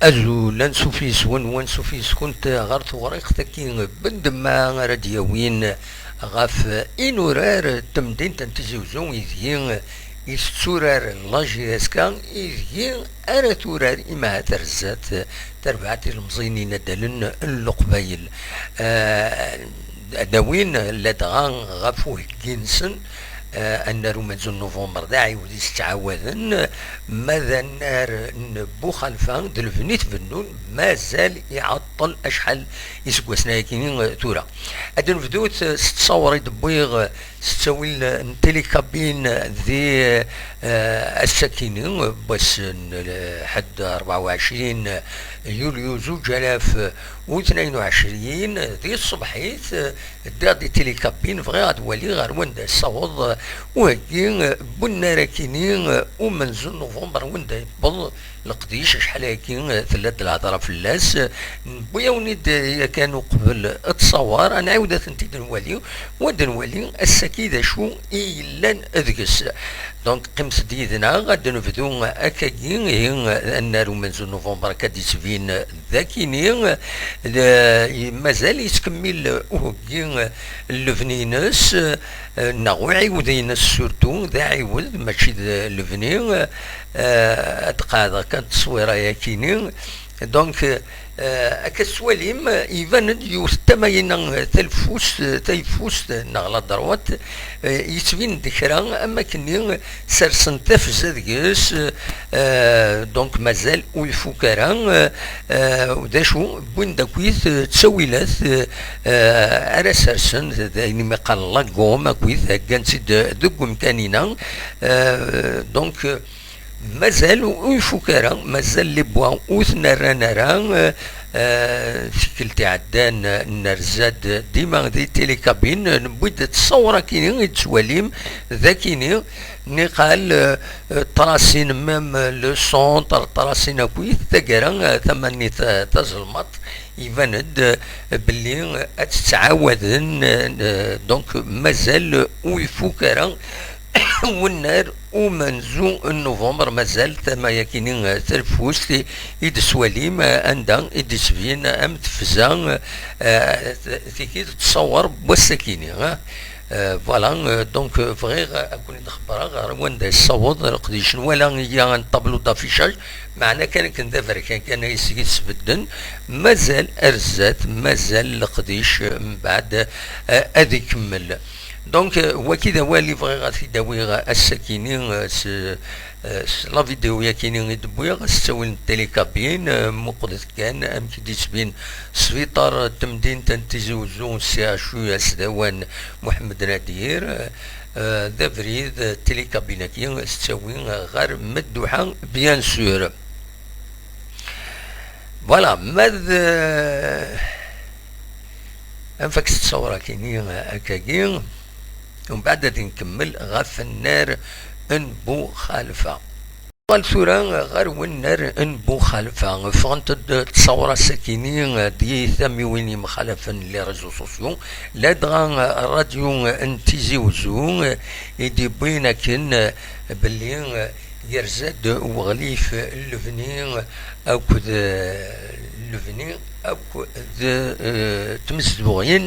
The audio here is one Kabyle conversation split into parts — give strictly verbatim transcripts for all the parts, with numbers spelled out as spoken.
Azul, ansuf yes-wen, wansuf yes-kunt ɣer tewriqt-agi n ddemma ara d-yawin ɣef inurar n temdint n Tizi Uzzu, ideg i tetturar la J S K, ideg ara turar imahat ar zdat terbaɛt ilemẓiyen inaddalen n Leqbayel. Eh, ad d-awin ladɣa ɣef uheggi-nsen, eh, annar umenzu n Nuvember d aɛiwed i s-ttɛawaden, ma d annar n Buxalfa d Lebni Tbennun, mazal iɛeṭṭel acḥal iseggasen ayakini tura. Ad nebdut s ttṣawer i d-wwiɣ s ttawil n télécabine di, eh, ass-akini, wass n lḥedd rebɛa u ɛecrin yulyu zuǧ alaf u tnayen u ɛecrin, di tṣebḥit, ddiɣ di télécabine, bɣiɣ ad waliɣ ɣer wanda yessaweḍ uheggi n unnar akini umenzu n Nuvember, wanda yewweḍ leqdic, acḥal ayagi tella-d lhedra fell-as. Newwi-yawen-id yakan uqbel ttṣawer, ad nɛiwed ad tent-id-nwali, u ad nwali ass-agi d acu i yellan deg-s. Donc, qqimet-d yid-neɣ, ad nebdu akkagi, ihi, annar umenzu n Nuvember akka d-yettbin d akini, d, mazal yettkemmil uheggi n lebni-ines, neɣ uɛiwed-ines surtout, d aɛiwed, mačči d lebni, eh, ad qeɛdeɣ kan tteswira yakini. Donc, eh, akka tettwalim, iban-d yiwet tama-ina, talfust, tayeffust, neɣ la droite, eh, yettbin-d kra am akkenni sersen tafza deg-s, eh, donc mazal ur ifuk ara, eh, d acu, wwin-d akkit, eh, ttawilat, eh, ara sersen, d ayen imi qqaren la gomme, akkit heggan-tt-id deg umkan-ina, eh, donc, mazal ur ifuk ara, mazal les bois ur ten-rran ara. Eh, tikkelt iɛeddan, eh, nerza-d dima di télécabine, newwi-d ttṣawer akini i d-tettwalim d akini, niqal, eh, ṭṭrasin même le centre, ṭṭrasin akkit taggara, eh, tama-nni ta-, tazelmaḍt, iban-d, eh, belli ad tt-ttɛawaden, eh, donc mazal ur ifuk ara unnar umenzu n Nuvember, mazal tama-yakini, eh, talfust i, i d-tettwalim, eh, anda i d-yettbin am tefza, eh, tigi tettṣawer n wass-akini, eh. Eh, voilà, eh, donc, eh, bɣiɣ ad ken-id-xebbreɣ ɣer wanda yessaweḍ leqdic. Nwala iga un tableau d'affichage, meɛna kan akken d aberkan kan ay seg i tesbedden, mazal ar zdat, mazal leqdic, eh, mbeɛd, eh, ad ikemmel. Donc, euh, waki d awal i bɣiɣ ad t-id-awiɣ ass-akini, euh, s, euh, s la vidéo yakini i d-wwiɣ, s ttawil n télécabine, euh, muqlet kan amek i d-yettbin sbiṭar n temdint n Tizi Uzzu, C H U asdawan Muḥemmed Nadir, euh, d abrid, euh, télécabine-agi s ttawi ɣer Medduḥa, bien sûr. Voilà, ma d, euh, Anef ad k-ttṣawreɣ kini akkagi, umbeɛd ad nkemmel ɣef unnar n Buxalfa. Uɣal tura ɣer wennar n Buxalfa. Ffɣent-d ttṣawra sakini di tamiwin yemxalafen, les réseaux sociaux, ladɣa ṛṛadyu n Tizi Uzzu i d-yewwin akken belli yerza-d uɣlif n lebni akked, eh, lebni akked, eh, tmezduɣin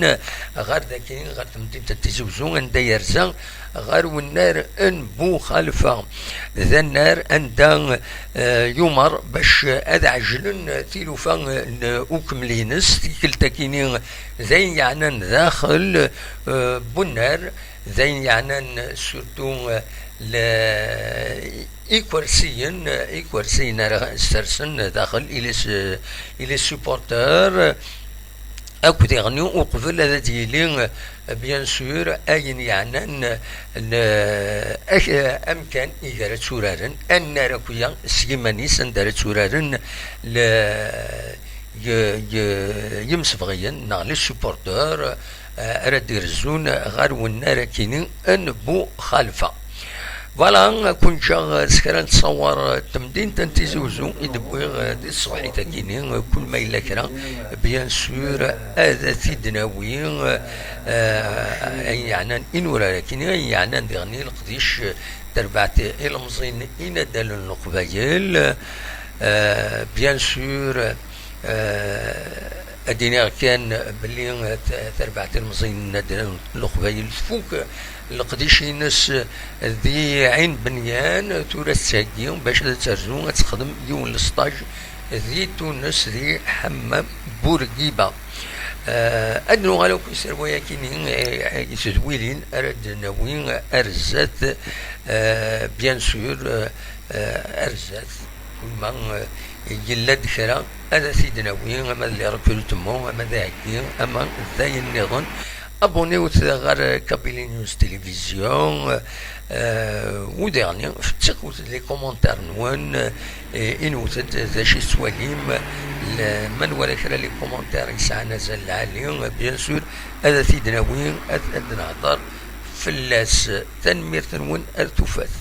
ɣer daki, ɣer temdint n Tizi Uzzu, anda yerza ɣer wennar n Buxalfa. D annar anda, eh, yumer bac ad ɛejlen tilufa n ukemmel-ines. Tikkelt-akini d ayen yeɛnan daxel, eh, n wennar, d ayen yeɛnan surtout, eh, le, ikersiyen, ikersiyen ara sersen daxel i les, i les supporters, akked iɣni uqbel ad d-yili, bien sûr, ayen yeɛnan le, ak-, amkan i gar ad tturaren, annar akk-ya s yiman-is anda ara tturaren le, y-, y-, yimsebɣiyen neɣ les supporters, eh, ara d-irezzun ɣer wennar akini n Buxalfa. Voilà, kun ǧǧeɣ s kra n ttṣawar n temdint n Tizi Uzzu i d-wwiɣ di tṣebḥit akini, kul ma yella kra, bien sûr, ad t-id-nawi, eh, ayen yeɛnan inurar akini, ayen yeɛnan diɣen i leqdic, terbaɛt ilemẓin inaddalen n Leqbayel. Euh, bien sûr, euh, ad d-iniɣ kan belli, euh, t-, tarbaɛt ilmeẓyen n Leqbayel tfuk leqdic-ines di Ɛin Benyan, tura tettheggi bac ad terzu ad texdem yiwen lesṭaj di Tunes, di Ḥemmam Burgiba. Euh, ad nuɣal akk s rwaya-kini, euh, s tedwilin ara d-nawi ar zdat, euh, bien sûr, euh, euh, ar zdat. Ma, euh, yella-d kra, ad t-id-nawi, ama d les recrutements, ama d aheggi, ama d ayen nniḍen. Abonniwet ɣer Kabylie News Télévision, euh, u diɣen fettiqwet les commentaires-nwen, euh, inwet-d d acu i tettwalim, le-, ma nwala kra les commentaires yesɛan azal lɛali, bien sûr, ad t-id-nawi, ad, ad nehder fell-as. Tanemmirt-nwen, ar tufat.